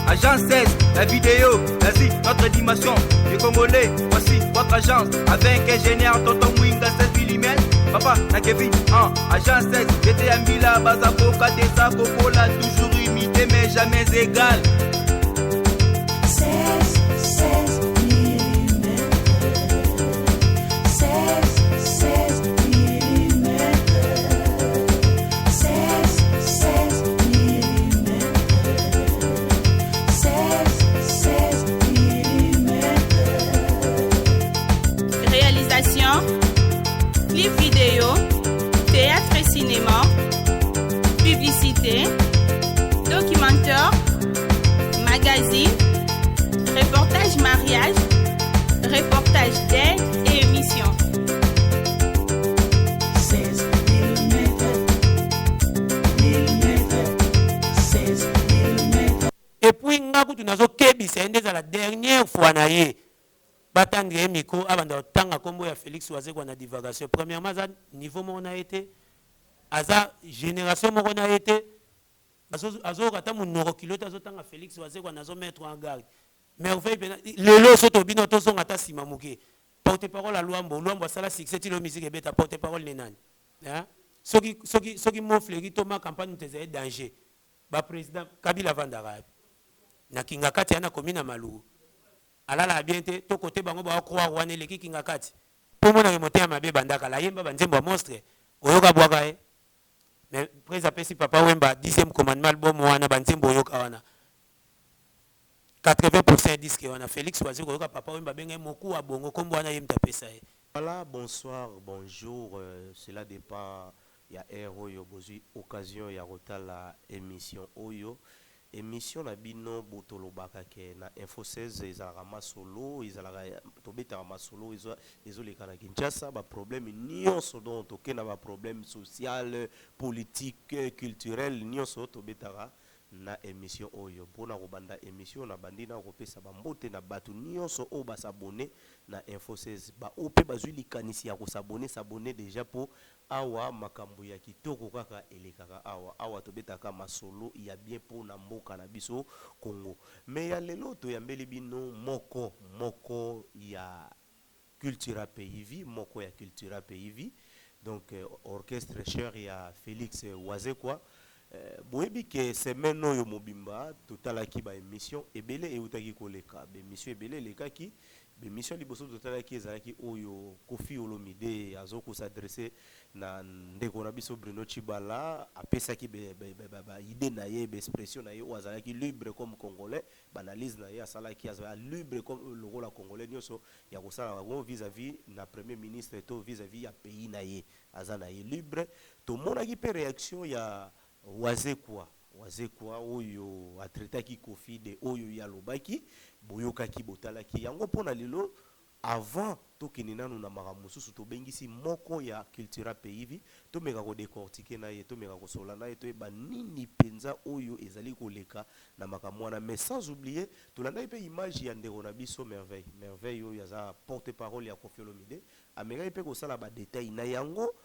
Agence 16, la vidéo, l'Asie, notre dimension. Les Congolais, voici votre agence. Avec ingénieur Tonton Mwinga 16 mm. Papa, na Kevin, 1, agence 16, j'étais à Mila, Bazakoka, Tessa, Kokola, toujours imité mais jamais égal. 16, 16 mm. 16, 16 mm. 16, 16 mm. 16, 16 mm. Réalisation, clip vidéo, théâtre et cinéma, publicité, documentaire, magazine, reportage mariage, reportage d'aide et émission. 16 mm. Mm. 16 mm. Et puis nga kutu nazokebisa ye nde ezala dernière fois na ye batanga ye micro, abanda kotanga nkombo ya Félix Wazekwa na divagation. Premièrement, aza niveau moko na ye te, aza génération moko na ye te. Azoyoka ata monoko kilo te, azotanga Félix Wazekwa. Nazomettre en garde Merveille mpena lelo. So tobino, tozonga ata nsima moke, porte parole ya Lwambo. Lwambo asala succès ti lo musique ebeta. Porte parole ne nani? Hein? Soki Mofleri to ma campagne moto ezali danger, baprésident Kabila avandaka yapi na Kinga Kati ya na komi na Maluku, alalaka bien te. To kote bango baocroire wana eleki Kinga Kati mpo monaka motema mabe. Bandaka ayemba banzembo ya monstre, oyoka bwaka ye. Mais prince apesi Papa Wemba 10e commandement, album wana, banzembo oyoka wana, 80 ya disque wana Félix Wazekwa. Oyoka Papa Wemba abenga ye mokuwa bongo, nkombo wana ye moto apesa ye. Voilà, bonsoir, bonjour, cela dépend ya heure oyo bozwi occasion ya kotala émission oyo. Émission na bino bo tolobaka ke na Info 16 ezalaka masolo, ezalaka tobetaka masolo ezoleka na Kinshasa, baproblème nyonso. Donc toke na baproblème social, politique, culturel, nyonso tobetaka na émission oyo. Mpona kobanda émission, na bandi na kopesa bambote na bato nyonso oyo bas'abonner na Info 16, baoyo mpe bazwi likanisi ya kos'abonner, s'abonner déjà, mpo awa makambo ya kitoko kaka elekaka awa. Awa tobetaka masolo ya bien mpona mboka na biso Congo. Mais ya lelo, toyambeli bino moko moko ya Cultura Pays Vie, moko ya Cultura Pays Vie, donc orchestre cher ya Félix Wazekwa. Boyebi ke semaine oyo mobimba totalaki baémission ebele eutaki koleka, baémission ebele elekaki. Baémission liboso totalaki ezalaki oyo Kofi Olomide azokos'adresser na ndeko na biso Bruno Chibala. Apesaki baidée na ye, baexpression na ye oyo azalaki libre comme Congolais, baanalyse na ye asalaki, azalaki libre comme lokola Congolais nyonso ya kosala yango vis-à-vis na premier ministre to vis-à-vis ya pays na ye, aza na ye libre. Tomonaki mpe réaction ya Wazekwa, Wazekwa oyo atraitaki Kofi de oyo ye alobaki. Boyokaki, botalaki yango. Mpona lelo, avant tokende nanu na makambo mosusu, tobengisi moko ya Cultura Pays Vie, tomeka kodécortiquer na ye, tomeka kosola na ye, toyeba nini mpenza oyo ezali koleka na makambo wana. Mais sans oublier, tolandaki mpe image ya ndeko na biso Merveille, Merveille oyo aza porte parole ya Kofi Olomide, amekaki mpe kosala badetail na yango.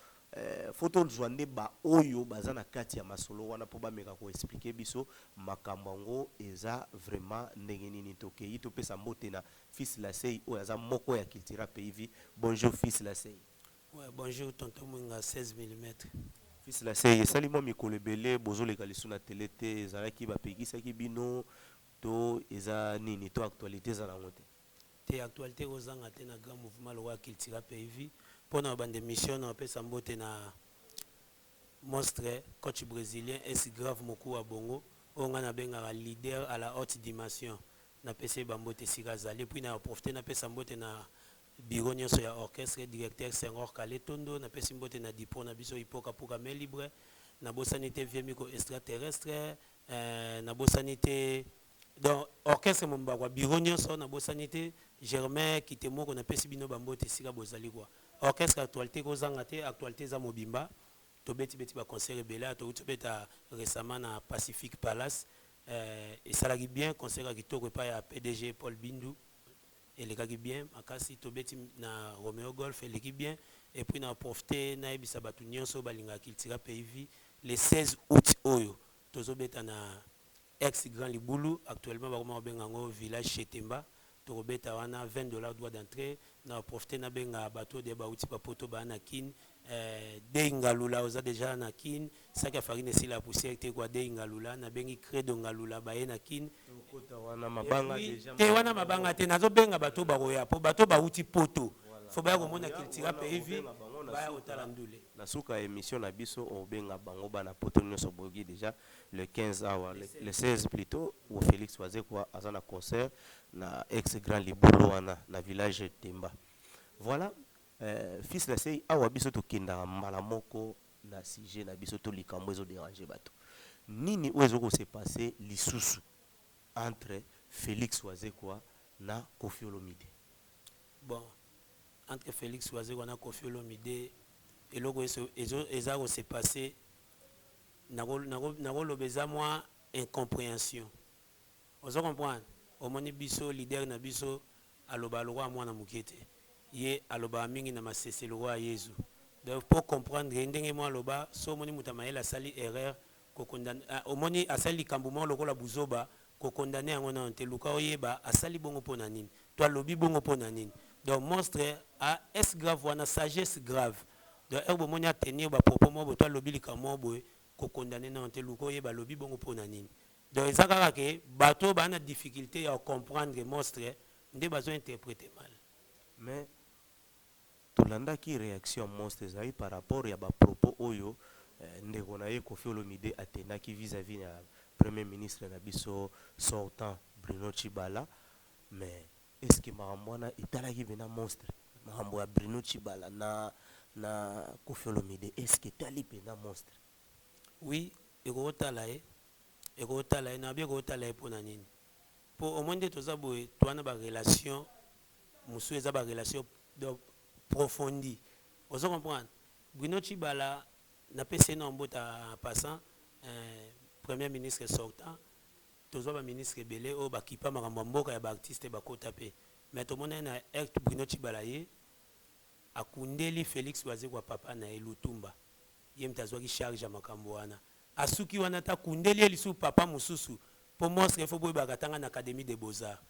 Faut tozwa nde baoyo baza na kati ya masolo wana mpo bameka koexpliquer biso makambo yango eza vraiment ndenge nini. Tokei topesa mbote na Fils Lasei oyo aza moko ya Cultura Pays Vie. Bonjour, Fils Lasei. Ouais, bonjour tonton Mwinga 16 mm. Fils Lasei, esali mwa mikolo ebele bozoleka lisu na tele te. Ezalaki bapekisaki bino to eza nini, to actualité eza nango te? Te, actualité kozanga te na grand mouvement lokola Cultura Pays Vie. Mpona banda émission, na bapesa mbote na monstre, coach brésilien S Grave Mokuwa Bongo, oyo ngai nabengaka leader à la haute dimension. Napesa ye bambote esika azali. Puis na profite napesa mbote na bureau nyonso ya orchestre, directeur Senghor Kaletondo. Napesi mbote na dipro na biso Ipoka Puka Main Libre. Nabosani te vie miko extraterrestre, nabosani te donc orchestre mobimba kwa, bureau nyonso. Nabosani te Germain Kitemoko. Napesi bino bambote esika bozali kwa. Orchestre, actualité kozanga te, actualité eza mobimba. Tobeti-beti baconcert ebele. Touti tobeta récemment na Pacifique Palace, esalaki bien, concert ya kitoko epai ya PDG Paul Bindu, elekaki bien makasi. Tobeti na Romeo Golf, eleki bien. Et puis na profite nayebisa bato nyonso oyo balingaka Cultura Pays Vie, le 16 août oyo tozobeta na Ex Grand Libulu, actuellement bakoma kobenga yango Village Chetemba. Tokobeta wana 20 $ droit d'entree. Na profiter nabenga bato oyo deya bauti bapoto, baa na Kin. Dei Ngalula, oza deja na Kin, saki ya farine esila ya poussière te kwa. Dei Ngalula, nabengi Credo Ngalula, baye na Kin. Tokota wana mabanga deja. Te, wana mabanga te. Nazobenga bato bakoya, po bato bauti poto fo baya komona Cultura Pays Vie, baya kotala ndule. Na suka ya émission na biso obenga bango bana poto nyonso. Boyoki déjà, le 15 awa, le 16 plutôt, wo Félix Wazekwa aza na concert na ex Grand Libolo wana na village Temba. Voilà, fils na sei, awa biso tokendaka mbala moko na sujet na biso to likambo ezodéranger bato. Nini oyo ezokose passer lisusu entre Félix Wazekwa na Koffi Olomide? Bon, entre Félix Wazekwa na Koffi Olomide, eloko eza kose passer, nakoloba eza mwa incompréhension. Ozo comprendre? Omoni, biso leader na biso aloba lokola mwana moke te. Ye alobaka mingi na masese lokola Yezu. Donc pour comprendre ye ndenge mwa aloba, so omoni moto amayele asali erreur, ah, omoni asali likambo moko lokola buzoba, kokondane yango nano te. Luka oyeba asali bongo mpo na nini to alobi bongo mpo na nini. Donc monstre a est grave wana, sagesse grave. Donc ere bomoni atenir bapropos moko boye to alobi likambo moko boye, kokondane nano te. Luka oyeba alobi bongo mpo na nini. Donc eza kaka ke bato oyo baa na difficulté ya comprendre monstre nde bazointerpréter mal. Mais tolandaki réaction ya monstre, ezalaki par rapport ya bapropos oyo ndeko na ye Koffi Olomide atendaki vis-à-vis ya premier ministre na biso sortant, Bruno Tshibala. Mais est ce que makambo wana etalaki mpena monstre, makambo ya Bruno Tshibala na Koffi Olomide, est ce que etali mpena monstre? Oui, ekokotala ye, ekotala ye. Nabi ekotala ye mpo na nini? Mpo omoi nde toza boye, towana barelation mosusu eza barelation donc profondi. Ozo comprendre? Bruno Tshibala, napesi ye na mbota en passant, premier ministre sortant. Tozwa baministre ebele oyo bakipa makambo ya mboka ya baartiste, bakota mpe, mais tomona ye na ert. Bruno Tshibala, ye akundeli Félix Wazekwa papa na ye Lutumba, ye moto azwaki charge ya makambo wana. Asuki wana ta, akundeli ye lisusu papa mosusu, mpo monstre fo boyebaka tanga na Académie des Beaux-Arts,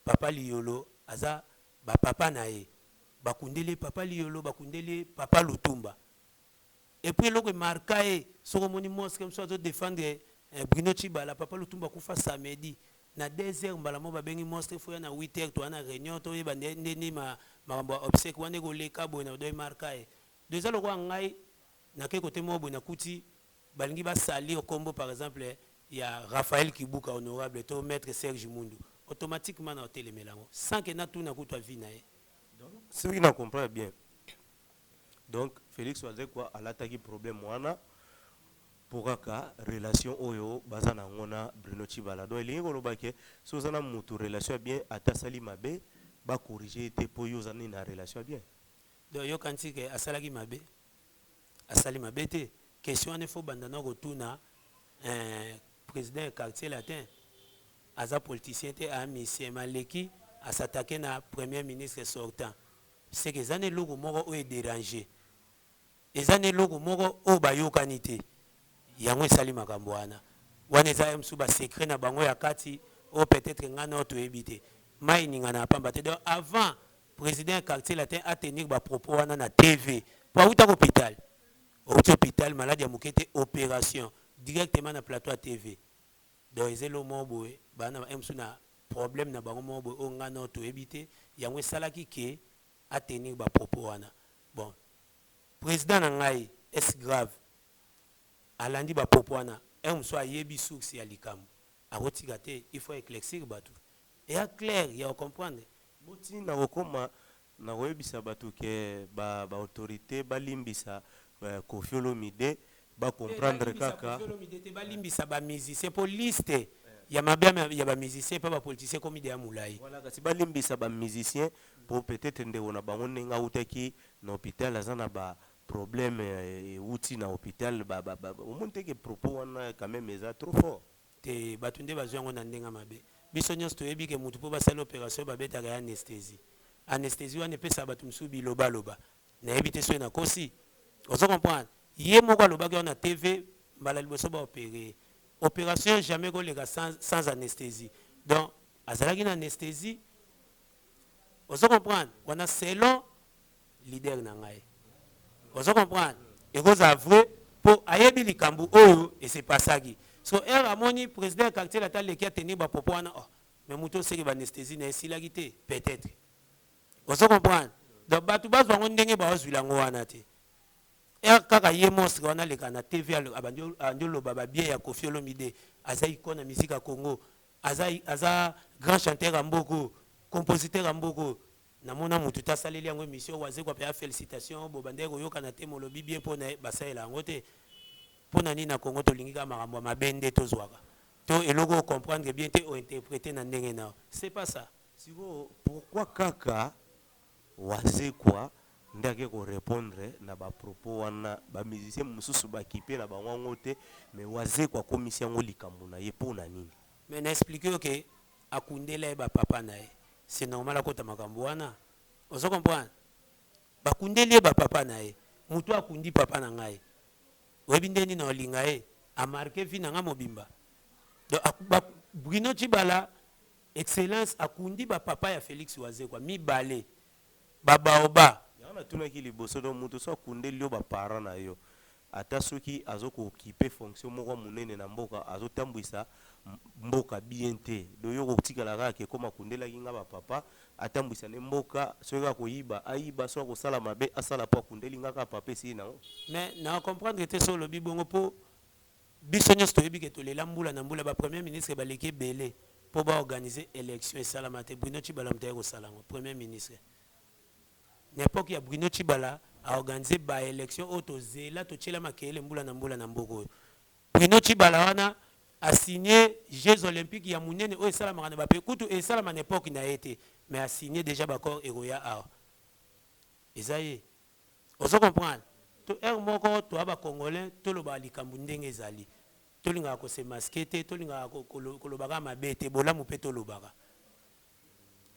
papa Liyolo aza bapapa na ye. Bakundeli ye papa Liyolo, bakundeli ye papa Lutumba. Et puis eloko emarka ye, soki omoni monstre mosusu azodéfendre Bruno Tshibala, papa Lutumba akufa samedi na 2 heures, mbala moko babengi monstre, fo ya na 8 heures, toza na réunion, toyeba ndeni makambo ya obsèque wana ekoleka boye na do. Emarka ye. Donc eza lokola ngai nake kote moko boye, nakuti balingi basalir kombo, par exemple, ya Raphaël Kibuka, honorable, to maître Serge Mundu, automatiquement na otelemela yango sans ke natuna kutu avis na ye. Soki na comprendre bien, donc Félix Wazekwa alataki problème wana mpo kaka relation oyo baza nango na Bruno Tshibala. Donc elingi koloba ke so oza na mutu relation ya bien, ata asali mabe, bacorriger ye te mpo yo oza nini na relation ya bien. Donc yokanisi ke asalaki mabe? Asali mabe te. Question wana efo banda na kotuna président ya Quartier Latin. Aza politicien te, aa musicien. Maleki asatake na premier ministre sortant, seke eza na eloko moko oyo edéranger, eza na eloko moko oyo bayokani te, yango esali makambo wana. Wana eza ye mosusu basecret na bango ya kati oyo peut-être ngai na oyo toyebi te. Mai eningana ya pamba te. Donc avant président ya Quartier Latin atenir bapropos wana na TV, po awuta hôpital, outi hôpital, maladi ya moke te, opération, directement na plateau ya TV. Donc eza eloko moko boye, bana na mosusu na problème na bango moko boye oyo ngai na oyo toyebi te, yango esalaki ke atenir bapropos wana. Bon, président na ngai est grave, alandi bapropos wana, un mosusu ayebi source ya likambo, akotika te. Il faut éclaircir bato, eya clair ya kocomprendre. Botinda kokóma na koyebisa bato ke baautorité ba balimbisa Koffi Olomide, bacomprendre kaka. Te, balimbisa bamusicien, mpo liste ya mabe ya bamusicien mpe bapoliticien ekomi deya molai. Voilà, kasi balimbisa bamusicien mpo peut-être ndeko na bango, ndenge awutaki na hôpital, aza na baproblème ewuti na hôpital. Omoni teke propos wana quand même eza trop fort. Te, bato nde bazwi yango na ndenge mabe. Biso nyonso toyebi ke motu mpo basali opération, babetaka ya anesthésie. Anesthésie wana epesaka bato mosusu bilobaloba. Nayebi te soki nakosi. Ozo comprendre? Ye moko alobaki wana na TV, mbala liboso baopérer. Operation jamais koleka sans anesthésie. Donc azalaki na anesthésie. Ozo comprendre? Wana selon leader na ngai. Ozo comprendre? Ekozala vrai po ayebi likambo oyo esepasaki. So heure amoni président ya quartier ata leki atenir ba propos wana, oh mais moto oseki ba anesthésie na esilaki te peut-être. Ozo comprendre? Donc bato bazwa yango ndenge baozwila yango wana te. Heure kaka ye monstre wana aleka na TV, abandi oloba ba bien ya Koffi Olomide, aza icône ya musique ya Congo, aza grand chanteur ya mboko, compositeur ya mboko. Namona mutu te asaleli yango émission. Wazekwa mpe ya félicitation, bobandaki koyokana te, molobi bien mpo na ye, basalela yango te. Mpo na nini na Congo tolingi kaka makambo ya mabe nde tozwaka to eloko ocomprendre bien te, ointerpréter na ndenge na yo? C'est pas ça. Sikoyo pourquoi kaka Wazekwa nde ake korépondre na bapropos wana? Bamusicien mosusu bakipe na bango yango te, mais Wazekwa akomisi yango likambo na ye. Mpo na nini? Mais na expliquer yo ke akundela ye bapapa na ye, c'est normal akota makambo wana. Ozo comprendre? Bakundeli ye bapapa na ye. Moto akundi papa na ngai, oyebi nde nini na olinga ye, amarquer vie na ngai mobimba. Donc Bruno Tshibala excellence akundi bapapa ya Félix Wazekwa mibale, babaoba. Yango natunaki liboso. Donc moto so akundeli yo baparent na yo, ata soki azokooccuper fonction moko ya monene na mboka, azotambwisa mboka bien te, do yo kotikala kaka ke koma akundelaki nga bapapa, atambwisa nde mboka. Soki akoyiba, ayiba, soki akosala mabe, asala, mpo akundeli nga kaka papa, esili nango. Mais na comprendre te so olobi bongo, mpo biso nyonso toyebi ke tolela mbula na mbula, bapremier ministre baleki ebele mpo baorganiser élection esalama te. Bruno Tshibala moto aye kosala yango premier ministre. Na époque ya Bruno Tshibala, aorganiser baélection oyo tozela, totiela makeyele mbula na mbula na mboka oyo. Bruno Tshibala wana asigné Jeux olympiques ya monene oyo esalamaka na bape kutu esalama na époque na ye te, mais asigné déjà baccord ekoya awa, eza ye. Ozo comprendre? To heure moko toya bacongolais, tolobaka likambo ndenge ezali. Tolingaka kose masquer te, tolingaka kolobaka mabe te, bolamu mpe tolobaka.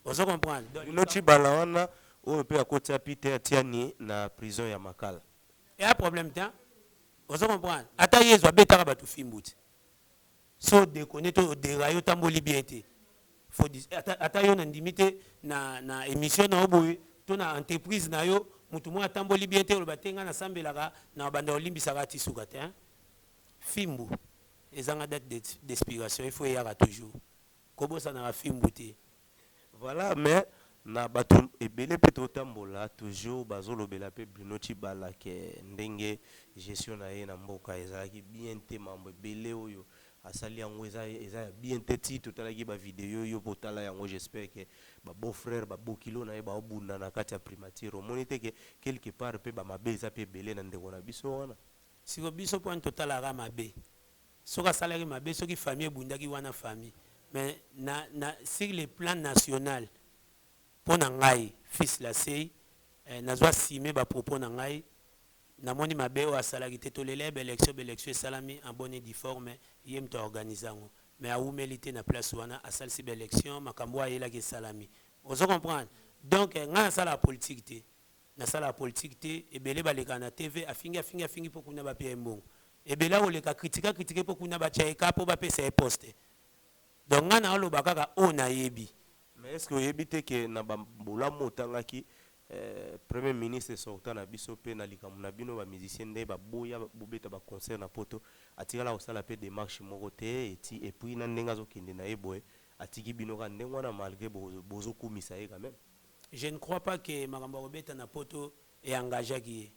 Ozo comprendre? Donc Bruno Tshibala wana oyo mpe akotia Peter Tiani na prison ya Makala. Eya problème te. Ozo comprendre? Ata ye ezo abetaka bato fimbu te, so odéconner to odérailler, otamboli bien te. Ata yo na ndimi te na émission na yo boye to na entreprise na yo, motu moko atamboli bien te, oloba te ngai nasambelaka na banda olimbisaka ati suka te, hein? Fimbu ezanga date d'expiration, il faut eyaka toujours, kobosanaka fimbu te. Voilà, mais na bato ebele mpe totambola toujours bazolobela mpe Bruno Tshibala ke ndenge gestion na ye na mboka ezalaki bien te, mambo ebele oyo asali yango eza ya bien te. Ti totalaki bavideo oyo mpo otala yango, j'espère ke babeau frère, babokilo na ye baobunda na kati ya primature, omoni te ke quelque part mpe bamabe eza mpe ebele na ndeko na biso wana? Siko biso mponi totalaka mabe? Soki asalaki mabe, soki famille ebundaki wana famille, mais na sur le plan national, mpo na ngai fils Lasei, nazwa assume bapropos na ngai. Namoni mabe oyo asalaki te. Tolela ye baélection, baélection esalami en bonne et due forme, ye moto aorganiser yango, mais awumeli te na place wana, asalisi baélection, makambo oyo ayelaki esalami. Ozo comprendre? Donc ngai nasalaka politique te, nasalaka politique te. Ebele balekaka na TV, afingi, afingi, afingi mpo kuna bapia ye mbongo. Ebele akoleka critique, acritiquer mpo kuna batya ye ka mpo bapesa ye poste. Donc ngai naoloba kaka oyo nayebi. Mais est ce que oyebi te ke na bolamu otangaki, premier ministre sortant na biso mpe na likambo na bino bamusicien nde baboya bobeta baconcert na Poto, atikala kosala mpe démarche moko te eti? Et puis na ndenge azokende na ye boye, atiki bino kaka ndenge wana malgré bozokumisa ye quand même. Je ne crois pas ke makambo ya kobeta na Poto eengageaki ye.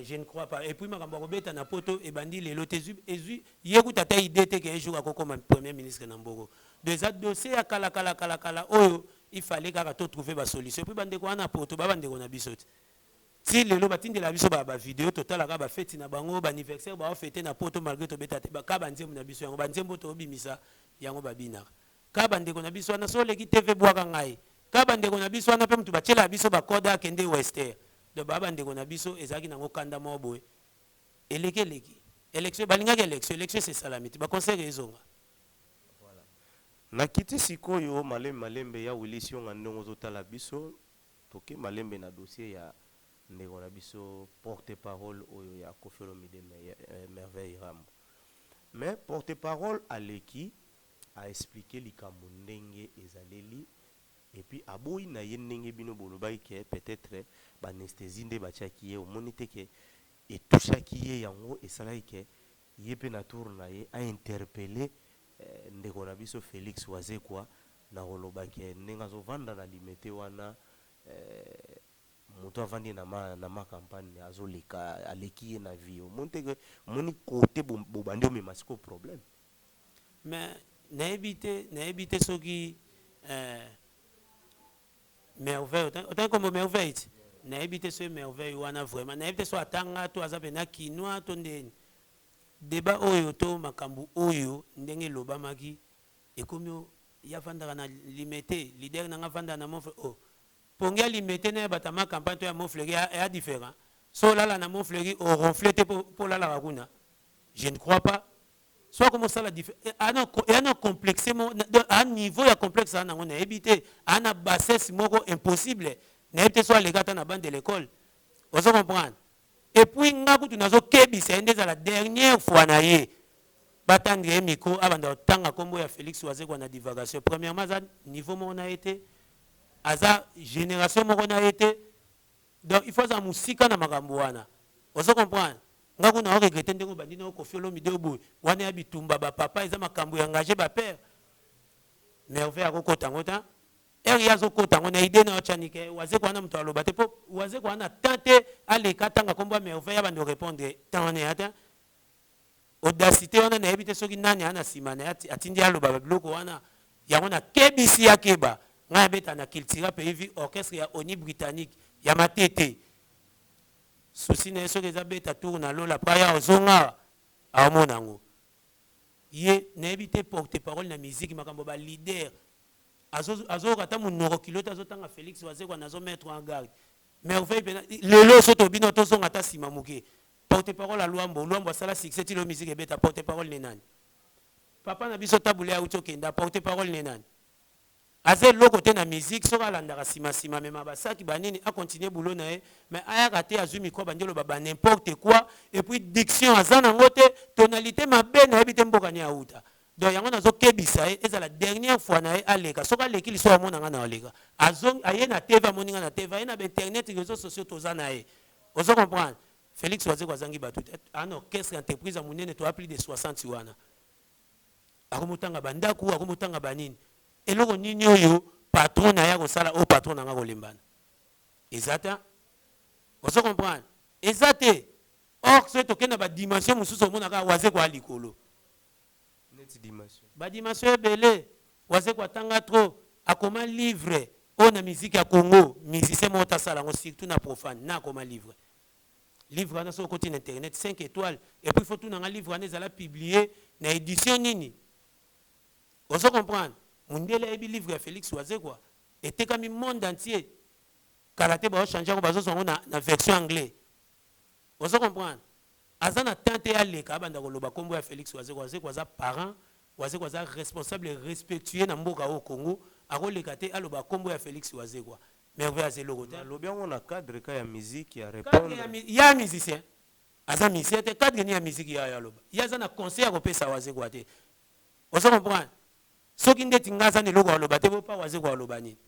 Je ne crois pas. Et puis makambo ya kobeta na Poto ebandi lelo te. Ezwi ye kuta ata idée te ke un jour akokoma premier ministre na mboko. Donc eza dossier ya kala kala kala kala oyo il fallait kaka to trouver basolution. Puis bandeko wana Poto ba bandeko na biso te. Ti lelo batindela biso bavideo, totalaka bafeti na bango, baanniversaire baofêter na Poto, malgré tobeta te. Ka banzembo na biso, yango banzembo tobimisa yango, babinaka ka bandeko na biso wana. So oleki TV, bwaka ngai ka bandeko na biso wana mpe motu batielaka biso bakode akende wester. Donc baa bandeko na biso, ezalaki nango kanda moko boye. Eleki eleki élection, balingaki élection, élection esesalami te, baconcert ezonga. Nakiti sikoyo malembe malembe ya Willis Yonga, ndenge ozotala biso, toke malembe na dossier ya ndeko na biso porte parole oyo ya Koffi Olomide, Merveille Rambo. Mais porte parole aleki a expliquer likambo ndenge ezaleli et puis aboyi na ye ndenge bino bolobaki ke peut-etre ba anesthesie nde batiaki ye, omoni te ke e touchaki ye yango esalaki ke ye pe na tour na ye a interpeller ndeko na biso Felix Wazekwa na koloba ke ndenge azo vanda na Limete wana Mutu avandi na ma na ma campagne azo leka aleki ye na vie omoni te que omoni cote bo bandi omema sikoyo problème. Mais nayebi te nayebi te soki eh merveille otangi kombo merveille ti nayebi te soki merveille wana vraiment nayebi te soki atanga to aza pena kinois to ndeni debat oyo to makambu oyo ndenge elobamaki ekomi ye avandaka na limete leader nanga avandaka na mont oh Pongi ya limete na ya batu ya ma campagne to ya mont fleuri eya different? Soki olala na mont fleuri o ronfle te po olalaka kuna? Je ne crois pas. Soki akomi osala eya na complexe moko donc a niveau ya complexe aza nango nayebi te, aza na bassesse moko impossible nayebi te soki aleka ata na banc de l'ecole. Ozo comprendre? Et puis nga kutu nazo kebisa ye nde ezala dernière fois na ye ba tendre ye micro abanda kotanga kombo ya Felix Wazekwa na divagation. Premièrement aza niveau moko na ye te, aza generation moko na ye te, donc il faut azala musika na makambo wana. Ozo comprendre? Nga kuna nao regretter ndenge obandi nao Koffi Olomide oyo boye, wana ya bitumba ba papa eza makambu ya engage ba père. Merveille ako kota ngo ta. Heure ye azo kota yango na idee nayo tshani ke wazekwa wana mutu aloba te po wazekwa wana temps te aleka atanga kombo ya merveille abanda ko repondre temps wana eya te audacite wana nayebi te soki nani aa na sima naye atindi ye aloba ba biloko wana yango na kebisi ye akeba ngai abeta na cultura pays vie orchestre ya onu britannique ya matete souci naye soki eza beta tour na lola po aya ozonga awa aomona yango ye nayebi te porte parole na musique makambo ba leader Azo azoyoka ata munoko kilo te azo tanga Felix wazekwa nazo mettre en garde merveille pena lelo so tobino tozonga ata sima muke porte parole ya Luambo Luambo asala succès ti lelo musique ebeta porte parole ne nani papa na biso Tabu Ley awuti okenda porte parole ne nani aza eloko te na musique soki alandaka sima sima amema ba saki ba nini a continuer boulot na ye mais ayaka te azui micro abandi oloba ba n'importe quoi et puis diction aza nango te tonalite mabe nayebi te mboka nini awuta Donc yango nazo kebisa ye ezala dernière fois na ye aleka soki aleki lisusu amona nga na aleka azongi aye na TV amoni nga na TV aye na ba internet reseaux sociaux toza na ye ozo comprendre Felix Wazekwa azangi batu te aza na orchestre entreprise ya munene toza plus de 60 wana akomi otanga ba ndaku akomi otanga ba nini eloko nini oyo patron na ye akosala oyo patron na nga akolembana eza te ozo comprendre eza te or soki tokende na ba dimension mosusu omona kaka Wazekwa likolo Neti dimension. Ba dimension ebele, wazekwa atanga trop, akoma livre oyo na musique ya Congo musicien moko te asala yango surtout na profane na akoma livre. Livre wana soki okoti na internet 5 etoiles et puis faut tuna nga livre wana ezala publie na edition nini? Ozo comprendre? Mundele ayebi livre ya Felix Wazekwa etekami monde entier kala te bao changer yango bazozwa yango na version anglais. Ozo comprendre? Aza na temps te aleka abanda koloba kombo ya Felix Wazekwa, Wazekwa aza parent, Wazekwa aza responsable respectueux na mboka oyo Congo, akoleka te aloba kombo ya Felix Wazekwa. Merveille aza eloko te. Nalobi yango na cadre ka ya musique ya Cadre ya repondre. ye aza musicien? Aza musicien te, cadre nini ya musique ye ayo aloba? Ye aza na conseil ya kopesa Wazekwa te. Ozo comprendre? Soki ndeti nga aza na eloko ya koloba te bo pa Wazekwa aloba nini?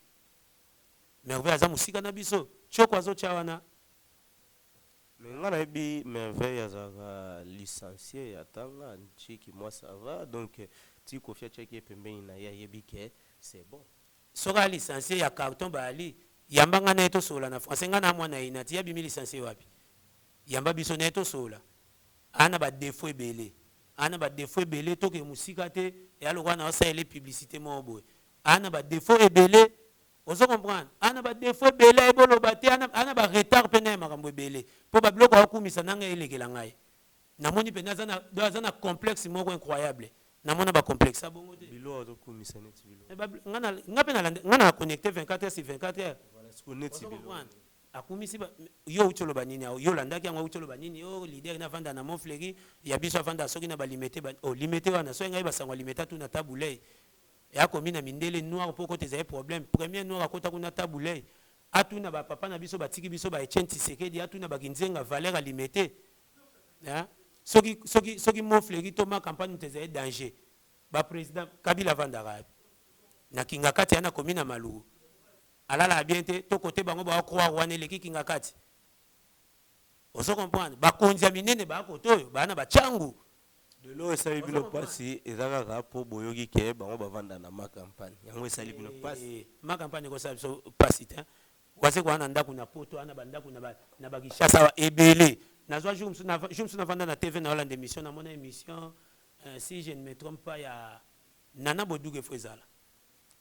Merveille aza musika na biso, tshoko azo tia wana. Mais nga nayebi merveille azalaka licencie atanga ntshiki moi ça va donc ti koffi atiaki ye pembeni na ye ayebi que c'est bon. Soki aza licencie ya carton bayali yamba nga naye tosolola na français nga na mwana ya inati ye abimi licencie wapi yamba biso naye tosolola aza na ba defaut ebele aza na ba defaut ebele tokende musika te eya lokola nazo salela ye publicite moko boye aza na ba defaut ebele Ozo comprendre? Aza na ba defaut ebele ayebi oloba te, aza na ba retard pe naye makambo ebele. Po ba biloko azo kumisa nanga elekela ngai. Namoni penza aza na donc aza na complexe moko incroyable. Namona ba complexa bongo te. Biloko azo kumisa neti biloko. Eh ba nga na nga pe na landa nga na connecte 24 heures sur 24 heures. Voilà sikoyo neti Ozo biloko. comprendre? Akumisi ba yo owuti oloba nini awa? Yo olandaki yango owuti oloba nini? Oh leader na avanda na Mont Fleury ya biso avanda soki na ba Limete ba oh Limete wana soki ngai ba sango ya Limete atuna Tabu Ley. Eya komi na mindele noir po kota ezali problème premier noir akota kuna tabu ley atuna ba papa na biso batiki biso ba Etienne tshisekedi atuna ba kinzenga valeur ya limete hein? Soki soki soki Mont Fleury to ma campagne moto ezali danger. Ba president Kabila avandaka wapi? Na Kingakati aya na commune ya Maluku. Alalaka bien te to cote bango bao croire wana eleki Kingakati. Ozo comprendre? Bakonzi ya minene ba kote oyo ba na ba tshangu. Lelo esali Ozo bino comprendre? pasi eza kaka po boyoki ke bango bavanda na ma campagne yango esali bino pasi. Eh, ma campagne ekosala biso pasi te. Wazekwa na ndaku na poto ana ba ndaku na ba na ba Kinshasa awa ebele. Nazwa jour mosusu na jour mosusu navanda na TV naolanda emission namona emission euh, si je ne me trompe pas ya Nana Boduga faut ezala.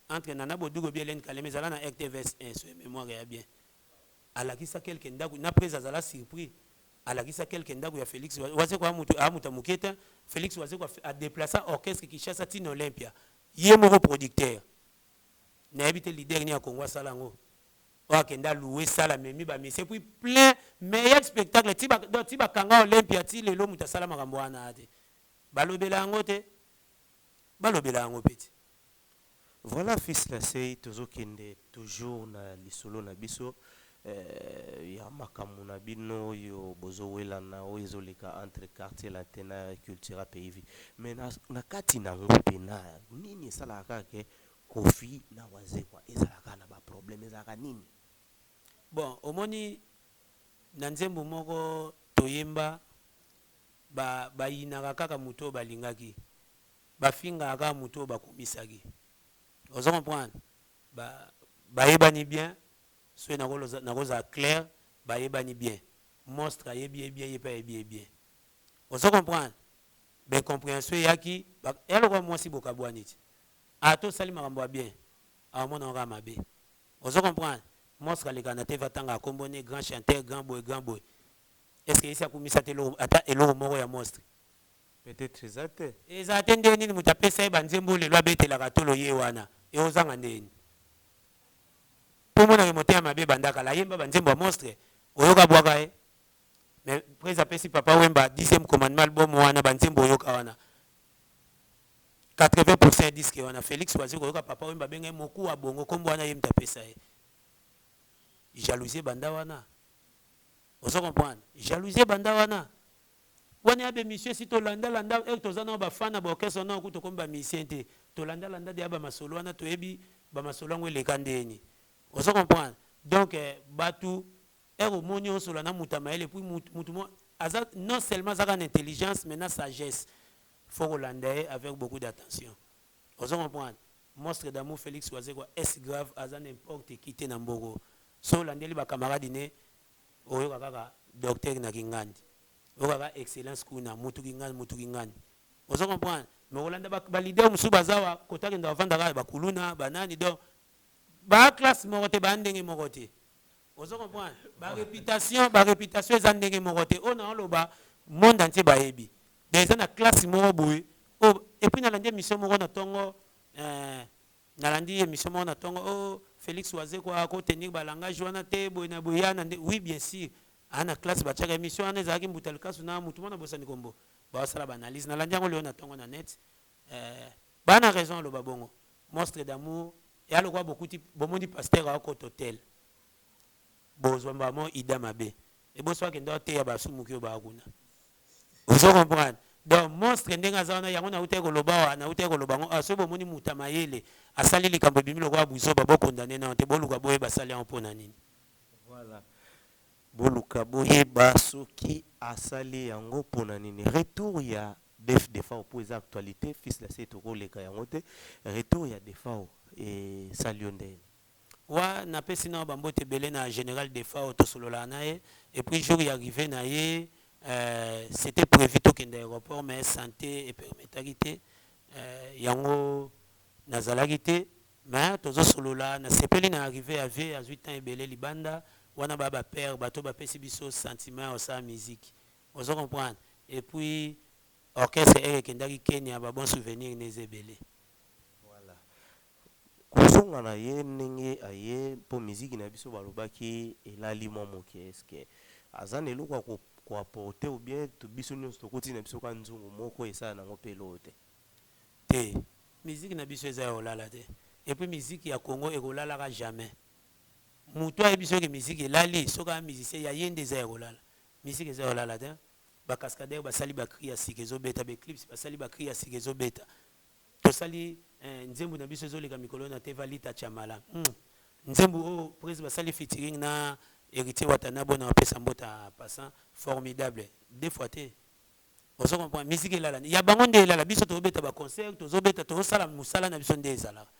Entre Nana Boduga ou bien Hélène Kalema ezala na RTVS 1 soki memoire ya bien. Alakisa quelque ndaku na prez azala surpris. Alakisa quelque ndaku ya Felix Wazekwa mutu a mutu muke te. Felix Wazekwa a déplaça orchestre Kinshasa ti na Olympia. Ye moko producteur. Nayebi te leader nini ya Congo asala yango. Oyo akende a louer salle amemi ba musiciens puis plein meilleur spectacle ti ba donc ti bakanga Olympia ti lelo mutu asala makambo wana te. Balobela yango te. Balobela yango pe te. Voilà fils Lasey tozo kende toujours na lisolo na biso ya makambo na bino oyo bozo welana oyo ezo leka entre quartier latin na cultura pays vie mais na, na kati na ngo pena nini esalaka kaka ke Koffi na Wazekwa ezalaka kaka na ba problème ezalaka nini? Bon omoni na nzembo moko toyemba ba bayinaka kaka moto oyo balingaki bafingaka kaka moto oyo bakumisaki ozo comprendre ba bayebani bien soki nakozala clair bayebani bien monstre ayebi ye bien ye pe ayebi ye bien ozo comprendre ba incomprehension eyaki eya lokola mwasi bokabwani ti ata osali makambo ya bien akomona yango kaka mabe ozo comprendre monstre alekaka na TV atangaka kombo ne grand chanteur grand boye grand boye est ce que esi akumisa te eloko ata eloko moko ya monstre Peut-etre eza te. Eza te ndenge nini mutu apesa ye ba nzembo oyo lelo abetelaka tolo ye wana ekozanga ndenge nini po omona ke motema mabe ebanda kala ayemba ba nzembo ya monstre oyoka abwaka ye mais prez apesi papa wemba dixième commandement album wana ba nzembo oyoka wana 80 pourcent ya disque wana Felix wazekwa oyoka papa wemba abenga ye mokuwa bongo kombo wana ye mutu apesa ye jalousie ebanda wana ozo comprendre jalousie ebanda wana Wana ya b'emission esi tolanda landa heure toza nao ba fan na ba orchestre nao kutu tokomi ba musicien te tolanda landa dejà ba masolo wana toyebi ba masolo yango eleka ndeni ozo comprendre donc batu heure omoni osolola na mutu ya mayele puis mutu mutu moko aza non seulement aza kaka na intelligence mais na sagesse faut kolanda ye avec beaucoup d'attention ozo comprendre monstre d'amour Felix Wazekwa est grave aza n'importe qui te na mboko soki olandeli ba camarade ne Oyoka kaka docteur na kingandi oyoka kaka excellence kuna mutu kingandi mutu kingandi ozo comprendre mais kolanda ba, ba leader mosusu baza wa kota kenda bavanda kaka ba kuluna ba nani donc ba classe moko te ba ndenge moko te ozo comprendre ba reputation ba reputation eza ndenge moko te oyo naoloba monde entier bayebi donc eza na classe moko boye oyo et puis nalandi émission moko na tongo euh, Nalandi emission moko na tongo oh Felix Wazekwa ako tenir ba langage wana te boye na boye ya na nde oui bien sur aa na classe batiaka emission wana ezalaki mbuta likasu na mutu moko nabosani kombo baosala ba analyse nalandi yango lelo na tongo na net eh, baa na raison aloba bongo monstre d'amour eya lokola bokuti bomoni pasteur aokota hotel bozwa mbala moko ida mabe eboso akende ateya basumuki oyo baa kuna Ozo comprendre? Donc monstre ndenge aza wana yango nawutaki koloba awa nawutaki koloba yango awa soki bomoni mutu ya mayele asali likambo ebimi lokola buzoba bo condamner nano te boluka boyeba asali yango pona nini. Voilà. Boluka boyeba soki asali yango pona nini. Retour ya Def Defao po eza actualite fils la se tokoleka yango te. Retour ya Defao esali yo ndenge nini? Wa napesi nao ba mbote ebele na general Defao tosololaka na ye et puis jour ya arrivee na ye c'etait prevu tokende aeroport mais sante e permettaki te yango nazalaki te mais tozo solola nasepeli na arrivee ya vieux azui temps ebele libanda wana ba ba père bato bapesi biso sentiment ya kosala musique ozo comprendre et puis orchestre heure ekendaki Kenya ba bon souvenir nde eza ebele. Voilà. Kozonga na ye ndenge aye po miziki na biso balobaki elali mwa moke est ce que aza na eloko ya ko ko apporter ou bien biso nionso tokoti na biso kaka nzungu moko esala nango pe eloko te? Te musique na biso eza ya kolala te et puis musique ya Congo ekolalaka jamais mutu ayebi soki musique elali soki aza musicien ya ye nde eza ya kolala musique eza ya kolala te. Ba cascadeurs basali ba cris ya sika ezobeta, ba eclipse basali ba cris ya sika ezobeta. Tosali eh, nzembo na biso ezoleka mikolo na teva Lita Tshamala. Nzembo oyo prise basali featuring na Heritier Watanabe na bapesa mbote en passant, formidable. Deux fois te. Ozo comprendre? Musique elala. Ya bango nde elala, biso tozobeta ba concert, tozobeta, tozosala mosala na biso nde ezalaka.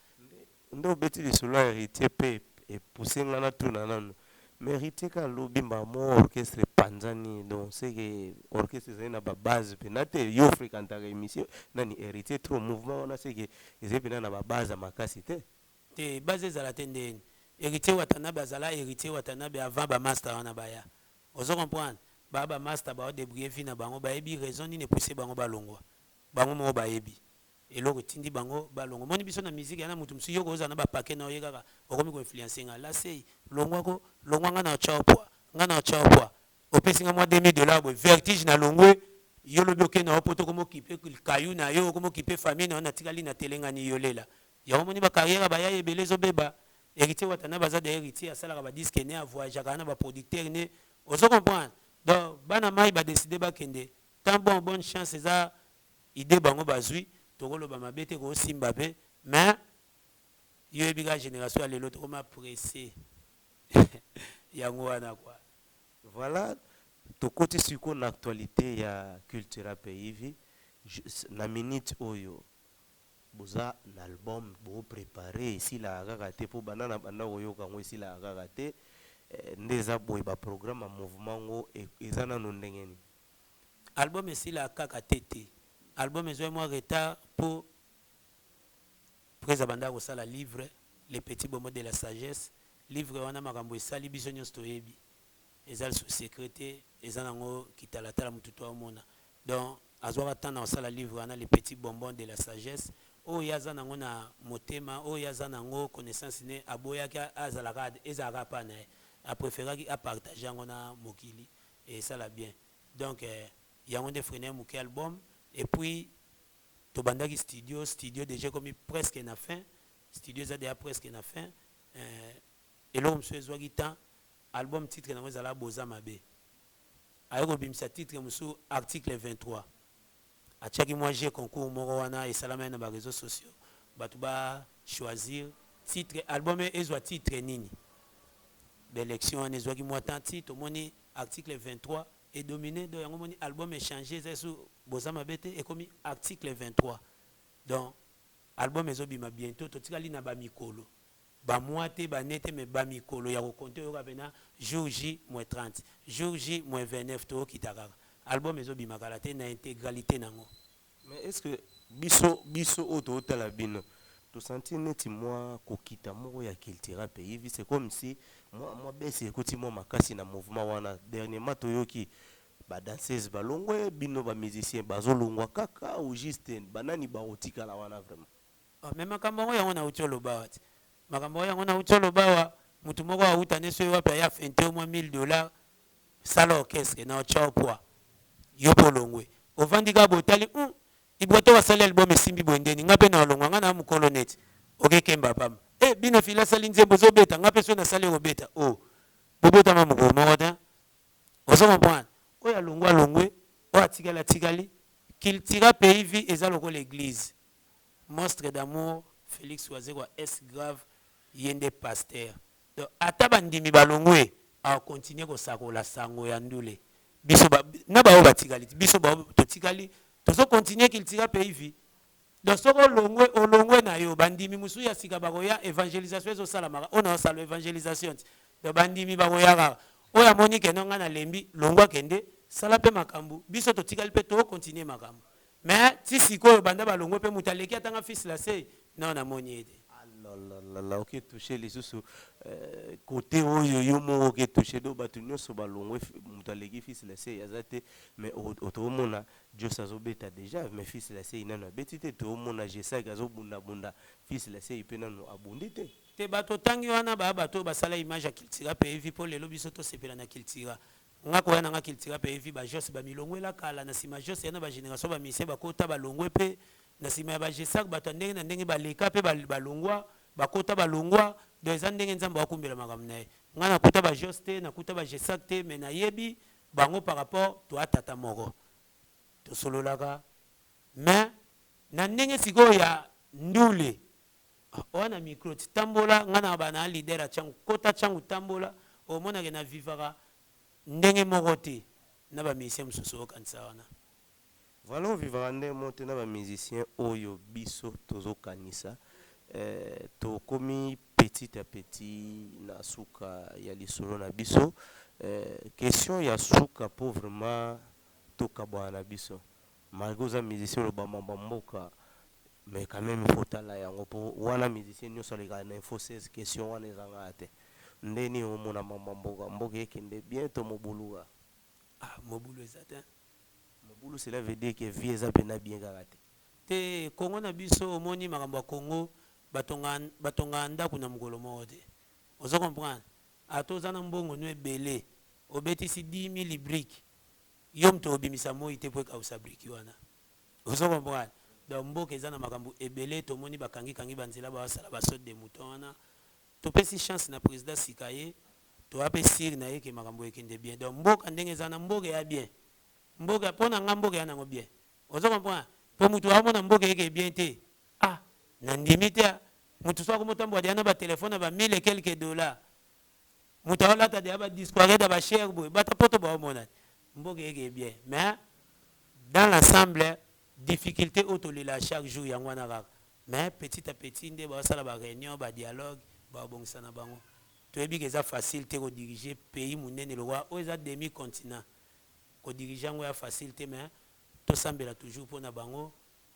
Nde obeti lisolo ya Heritier pe e pousser nga natuna nanu mais Heritier kaka lobi mbala moko orchestre epanzani donc ce que orchestre ezali na ba base pena te yo o frequentaka emission nani Heritier trop mouvement wana ce que ezali pena na ba base ya makasi te. Te base ezala te ndeni Heritier Watanabe azala Heritier Watanabe avant ba masta wana baya ozo comprendre ba ba masta bao debrouiller vie na bango bayebi raison nini e pousser bango balongwa bango moko bayebi Eloko etindi bango ba longwa. Omoni biso na musique ya na mutu mususu yo okozala na ba paquet na yo ye kaka okomi ko influencer nga lasey longwa ko longwa nga na otshao pua nga na otshao pua opesi nga mwa 2000 dollars boye vertige na longwe yo lobi oke na yo poto okomi okipe caillou na yo okomi okipe famille na yo natikali na telengani yolela yango omoni ba carrière ya ba yaya ebele ezo beba Heritier Watanabe aza d'ailleurs heritier asalaka ba disque ne a voyageaka na ba producteur ne ozo comprendre donc bana mayi ba decide bakende temps bon bonne chance eza Idee bango bazui toko loba mabe te eko simba pe mais yo oyebi kaka generation ya lelo tokoma presse yango wana quoi. Voilà tokoti sikoyo na actualite ya Cultura Pays na minute oyo boza na album bo preparer esilaka kaka te po banda na banda koyoka yango esilaka kaka te nde eza boye ba programme ya mouvement ngo eza nanu ndenge nini? Album esilaka kaka te te. Album ezwaki mwa retard po Prez abandaka kosala livre, Le petit bonbon de la sagesse. Livre wana makambo esali biso nionso toyebi. Eza lisusu secret te, eza nango kitalatala mutu tout aomona. Donc azwaka temps na kosala livre wana Le petit bonbon de la sagesse oyo ye aza nango na motema, oyo ye aza nango connaissance ne aboyaki azala kaka ezala kaka epa na ye. A preferaki a partager yango na mokili esala bien. Donc yango nde freiner muke album et puis tobandaki studio, studio dejà ekomi presque na fin, studio eza dejà presque na fin eloko mosusu ezuaki temps album titre nango ezalaka boza mabe aye kobimisa titre mosusu article 23 atiaki mwa jeu concours moko wana esalamaki na ba reseaux sociaux batu ba choisir titre album ezua titre nini ba election wana ezuaki mwa temps ti tomoni Article 23 e domine donc yango omoni album e changer eza lisusu boza mabe te ekomi article 23 donc album ezo bima bientot totikali na ba mikolo ba mois te ba annee te mais ba mikolo ya ko compter oyoka pena jour J moins 30 jour J moins 29 tokita kaka album ezo bima kala te na integralite nango. Mais est ce que biso biso oyo tozo tala bino to sentir neti mwa kokita moko ya cultura pays vie c'est comme si mwa mwa baisse ekoti mwa makasi na mouvement wana dernièrement toyoki ba danseuses balongwe bino ba musiciens bazolongwa kaka ou juste banani bakotikala wana vraiment? Oh mais makambo yango yango nawuti oloba awa ti makambo yango yango nawuti oloba awa mutu moko awuta ne soki wapi aye afente yo mwa 1000 dollars sala orchestre na otia yo poids yo pe olongwe ovandi kaka boye otali hum Ibrator asali album esimbi boye ndeni nga pe na olongwa nga na mukolo neti oke kemba pamba eh bino fila asali nzembo ezo beta nga pe soki nasali eko beta oh bobotama mokolo moko tein ozo comprendre oyo alongwe alongwe oyo atikali atikali cultura pays vie eza lokola eglise Monstre d'amour Felix Wazekwa est grave ye nde pasteur donc ata ba ndimi ba longwe ako continuer ko sakola sango ya ndule biso ba na ba oyo ba tikali biso ba oyo totikali tozo continuer cultura pays vie donc soki olongwe olongwe na yo ba ndimi mosusu ya sika bakoya evangelisation ezo salamaka oyo na osala evangelisation ti donc ba ndimi bakoya kaka oyo amoni ke non nga na lembi longwa kende sala pe makambu biso totikali pe to continuer makambu Mais ti sikoyo banda ba longwe pe mutu aleki ata nga fils lasey nao na moni ye te. Alalala oke touche lisusu cote oyo yo moko oke touche donc batu nionso ba longwe mutu aleki fils lasey aza te mais toomona Djos azo beta dejà mais fils lasey nanu abeti te toomona Gesac azo bunda bunda fils lasey pe nanu abundi te. Te batu otangi wana ba batu oyo basala image ya cultura pays vie po lelo biso tosepela na cultura Nga koya na nga cultura pe evi ba jos ba milongwela kala na sima jos ya na ba generation ba musiciens ba kota ba longwe pe na sima ya ba gesac batu ya ndenge na ndenge ba leka pe ba longwa ba kota ba longwa donc eza ndenge nzambe akumbela makambo na ye nga na kuta ba jos te na kuta ba gesac te mais na yebi. Bango par rapport toa tata moko. Tosololaka mais na ndenge sikoyo ya ndule oa na micro ti tambola nga na ba na leader ya tshangu kota tshangu tambola omona ke na vivaka ndenge moko te na ba musiciens mosusu okanisa wana. Voilà o vivaka ndenge moko te na ba musiciens oyo biso tozo kanisa eh, tokomi petit à petit na suka ya lisolo na biso eh, question ya suka po vraiment tokabwana na biso malgre oza musicien oloba mambo ya mboka mais quand meme il faut otala yango po wana musicien nioso alekaka na info 16 question wana ezangaka te nde nini omona mambo ya mboka mboka ekende bien to mobulu kaka? Ah mobulu eza te. Mobulu cela veut dire que vie eza pena bien kaka te. Te Congo na biso omoni makambo ya Congo batonga batongaka ndaku na mokolo moko te ozo comprendre ata oza na mbongo no ebele obetisi 10000 briques yo mutu okobimisa moyi te po ekawusa brique wana ozo comprendre donc mboka eza na makambo ebele tomoni bakangi kangi ba nzela baosala ba saute de mouton wana topesi chance na president sika ye toa pe sur na ye ke makambo ekende bien donc mboka ndenge eza na mboka eya bien mboka pona nga mboka eya nango bien ozo comprendre po mutu aomona mboka eke bien te ah na ndimi te mutu so akomotambola deja na ba telephone na ba 1000 et quelques dollars Mutu aolata deja ba disquareda ba cher boye bata poto baomona te mboka eke bien mais dans l'ensemble difficulte oyo tolelaka chaque jour yango wana kaka mais petit à petit nde baosala ba reunion ba dialogue baobongisa na bango toyebi ke eza facile te ko diriger pays munene lokola oyo eza demi continent ko diriger yango ya facile te mais tosambela toujours pona bango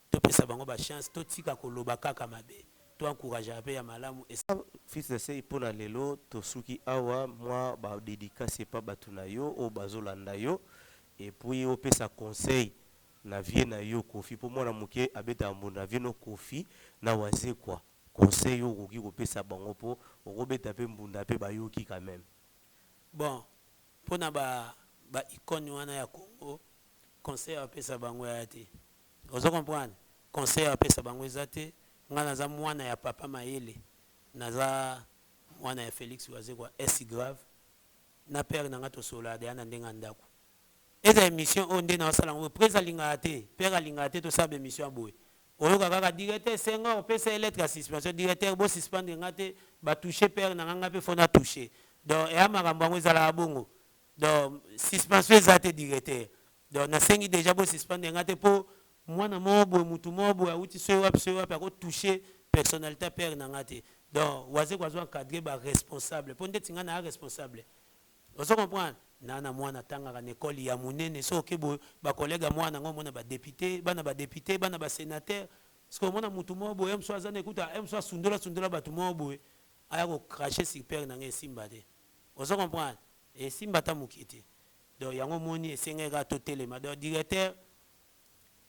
Topesa bango ba chance totika koloba kaka mabe to encourageaka pe ya malamu es. Fils de Sey pona lelo tosuki awa mwa ba dedicace epa batu na yo oyo bazo landa yo et puis opesa conseil na vieux na yo Koffi po mwana muke abetaka mbonda na vieux no Koffi na Wazekwa conseil oyo okoki kopesa bango po okobeta pe mbunda pe bayoki quand meme. Bon pona ba ba icone wana ya Congo conseil ya kopesa bango eya te Ozo comprendre? Conseil ya pesa bango eza te, nga naza mwana ya papa mayele, naza mwana ya Felix Wazekwa est grave, na père na nga tosololaka dejà na ndenge ya ndaku. Eza emission oyo nde naosala yango boye, prez alingaka te, père alingaka te tosala ba emission ya boye. Oyoka kaka directeur Senghor pesa ye lettre ya suspension, directeur bo suspendre nga te, ba toucher père na nga, nga pe faut na toucher. Donc eya makambo yango ezalaka bongo. Donc suspension eza te directeur. Donc nasengi dejà bo suspendre nga te po mwana moko boye mutu moko boye awuti soki wapi soki wapi ako toucher personnalite ya père na nga te. Donc Wazekwa azo encadrer ba responsable po ndeti nga naa responsable ozo comprendre? Naa na mwana atangaka na ecole ya munene soki oke boye ba collègues ya mwana na nga omona ba deputes, bana ba deputes, bana ba senateurs sikoyo omona mutu moko boye heure mosusu aza na ekuta heure mosusu asundola sundola batu moko boye aya ko cracher sur père na nga esimba te ozo comprendre? Esimba ata mukie te. Donc yango omoni esengaki kaka totelema donc directeur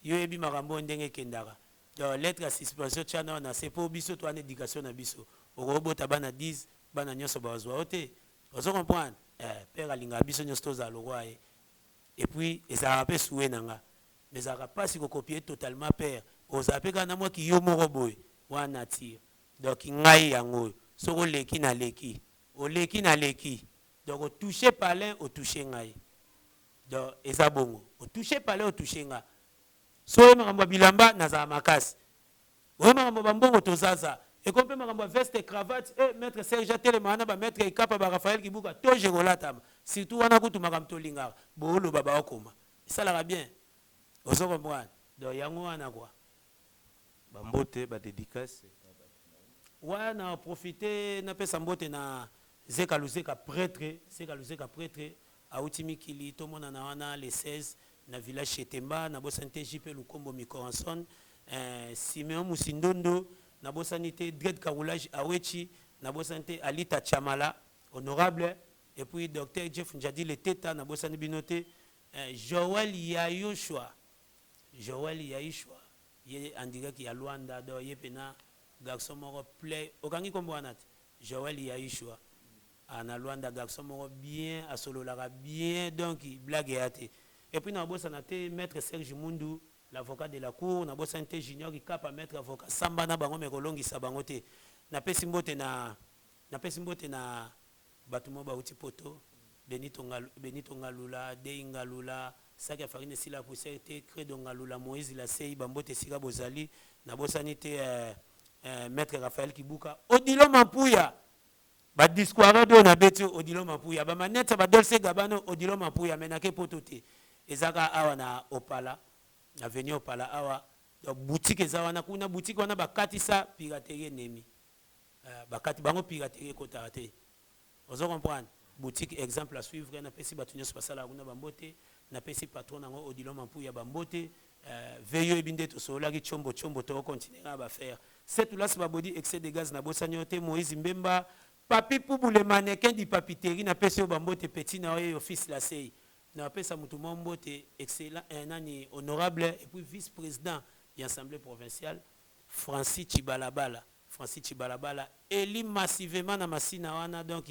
yo oyebi makambo oyo ndenge ekendaka donc lettre ya suspension tia nao na se po biso toza na education na biso okoki obota bana 10 bana nionso bakozua yo te ozo comprendre eh père alingaka biso nionso tozala lokola ye et puis ezalaka pe souhait na nga mais ezalaka pasi ko copier totalement père ozala pe kaka na mwa ki yo moko boye wana nature donc ngai yango oyo soki oleki naleki oleki naleki Donc o toucher palin o toucher ngai donc eza bongo o toucher palin o toucher nga soki oye makambo ya bilamba nazala makasi oye makambo ya ba mbongo tozaza ekomi pe makambo ya veste cravate eh maitre Serge atelema wana ba maitre Ikapa ba Raphaël Kibuka toge ekolatama surtout wana kutu makambo tolingaka booloba baokoma esalaka bien ozo comprendre donc yango wana quoi. Ba mbote ba dedicace epa batu na yo. Ouais na profite napesa mbote na Zeka Luzeka pretre, Zeka Luzeka pretre awuti mikili tomonana wana le 16 na village Chetemba, nabosani te JP Lukombo Mikoranson, eh, Simeon Musindondo, nabosani te Dread Karoulage Awetshi, nabosani te Alita Tshamala honorable et puis Docteur Jeff Ndjadi Leteta, nabosani bino te eh, Joël Yayoshua, Joël Yaishua ye en direct ya Luanda donc ye pena garçon moko play okangi kombo wana te Joël Yaishua ah na Luanda garçon moko bien asololaka bien donc blague eya te et puis nakobosana te maitre Serge Mundu l'avocat de la cour nabosani te Junior Kikapa maitre avocat samba na bango mais kolongisa bango te napesi mbote na napesi mbote na Batu moko bawuti poto Benito Ngalu, Benito Ngalula, Dei Ngalula, Saki ya farine esila poussière te, Credo Ngalula, Moïse Lasei, bambote esika bozali, nabosani te eh, eh, Maître Raphaël Kibuka, Odilo Mampuya, ba disquarade oyo nabeti Odilo Mampuya, ba manette ba Dolce Gabbana Odilo Mampuya, mais nake poto te, ezaka awa na Opala, na avenue Opala awa, donc boutique eza wana, kuna boutique wana bakatisa piraterie enemi, eh, bakati bango piraterie ekotaka te. Ozo comprendre? Boutique exemple à suivre, napesi batu nionso basalaka kuna ba mbote, napesi patron nango Odilon Mampuya ba mbote, euh, veille oyebi nde tosololaki tshombo tshombo toko continuer kaka ba affaires. Setulas Babodi excès de gaz nabosani yo te, Moïse Mbemba, Papy Pubu le mannequin du papiterie napesi yo ba mbote petit na yo yeyo fils Lasey. Napesa mutu moko mbote excellent eh, nani honorable et puis vice president ya assemblee provinciale Francis Tshibalabala. Francis Tshibalabala elu massivement na Masina wana donc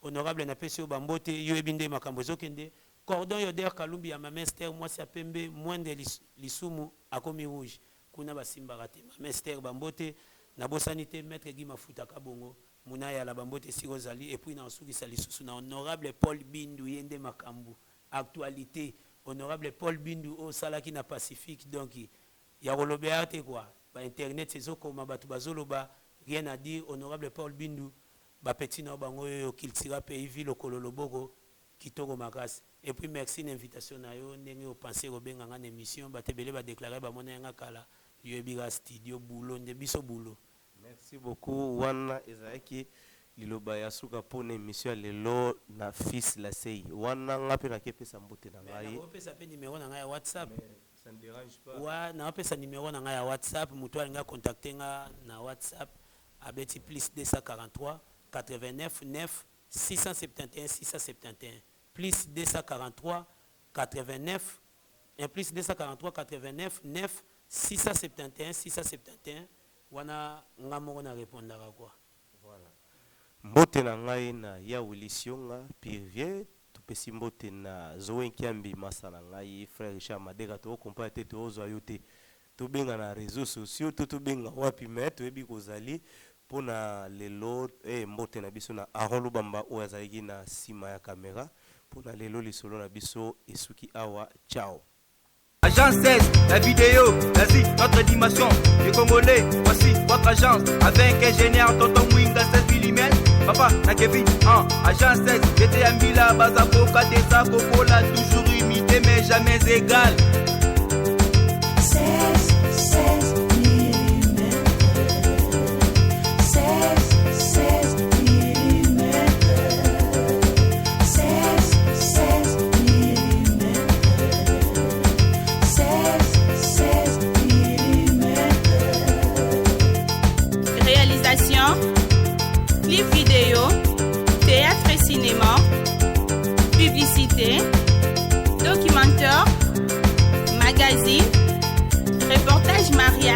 honorable na pesi yo ba mbote yo oyebi nde makambo ezo kende cordon yoder kalumbi ya mama Esther mwasi ya pembe moindre lisumu akomi rouge kuna ba simbaka te mama Esther ba mbote na bosani te maitre Guy Mafuta Kabongo Munayala ba mbote esika ozali et puis na osukisa lisusu na honorable Paul Bindu ye nde makambu actualite honorable Paul Bindu oyo osalaki na pacifique donc Ya kolobea te quoi ba internet ezo koma batu bazo loba rien à dire honorable Paul Bindu ba petit na yo bango yoyo cultura pays vie lokolo loboko kitoko makasi et puis merci na invitation na yo ndenge o penser ko benga nga na emission batu ebele ba declarer ba mona nga kala yo yebi kaka studio boulot nde biso boulot. Merci beaucoup wana ezalaki liloba ya suka po na emission ya lelo na fils Lasey wana nga pe nake pesa mbote na Mais ngai. nako pesa pe numero na nga ya WhatsApp. Mais ça ne derange pas. Wa nao pesa numero na nga ya WhatsApp mutu alingi a contacter nga na WhatsApp abeti plus 243 89 9 671 671 plus 243 89 un plus 243 89 9 671 671 wana nga moko na repondaka quoi. Voilà. Mbote na ngai na ya Willy Sionga, Pirvier, topesi mbote na Zoe Nkiambi masta na ngai, frère Richard Madeka toko comprendre te tozwa yo te. Tobenga na reseaux sociaux to tobenga wapi mais toyebi kozali mpo na lelo eh, mbote na biso na Aaron Lubamba oyo azalaki na sima ya camera mpo na lelo lisolo na biso esuki awa ciao. Agence 16, la vidéo, l'Asie, notre dimension. Les Congolais, voici votre agence. Avec ingénieur Tonton Mwinga 16 mm. Papa, na Kevin, hein. Agence 16, j'étais à Mila, Bazaboka, Tessa, Coca-Cola, toujours imité mais jamais égal. 16, 16 mm. 16, 16 mm. 16, 16 mm. 16, 16 mm. Réalisation, clip vidéo, théâtre et cinéma, publicité, documentaire, magazine, reportage mariage.